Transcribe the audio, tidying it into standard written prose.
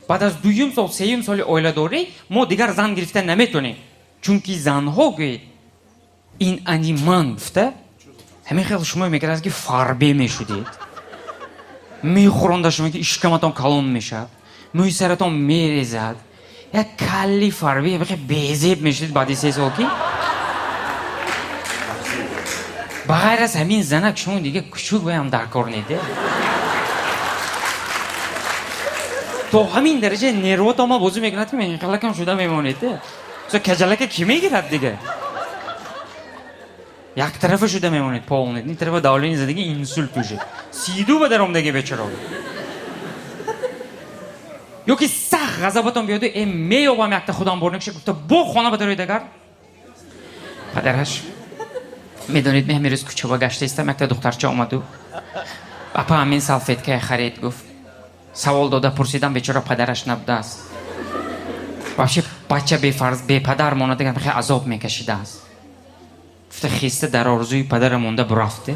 Баъд аз дуюм сол, сеюм соли оиладорӣ мо дигар зан гирифта наметонем. Чунки занҳо гӯед, ин ани ман гуфта, ҳамин хел шумо мекард, ки фарбе мешудед. Мехӯронда шумо, ки ишкаматон калон мешавад, мӯи саратон мерезад, як калли фарбе безеб мешудед баъди 3 сол ки. Ба ғайр аз ҳамин занак шумо дига кучук ваям дар кор неде. То ҳамин дараҷа нервото ма бозӣ мекунад, ки мехалакам шуда мемонед. Со каҷалака ки мегирад дига? Як тарафа шуда мемонед полный. Ин тарафа давление задаги инсульт уже. 32 ба даромдаги бечаро. Ёки сахт ғазабатон биёду, меёбам якта худам борникша гуфта бо хона ба дароед агар. Падараш медонед, ме ҳамин рӯз кӯчаба гашта истам, якта духтарча омаду. Апа ҳамин салфеткая харид гуфт. Савол дода пурсидам, бечора падараш набудааст. Вообще бача бефарз, бепадар монад, дигар хеле азоб мекашидааст. Гуфта хиста дар орзуи падара монда бурафте.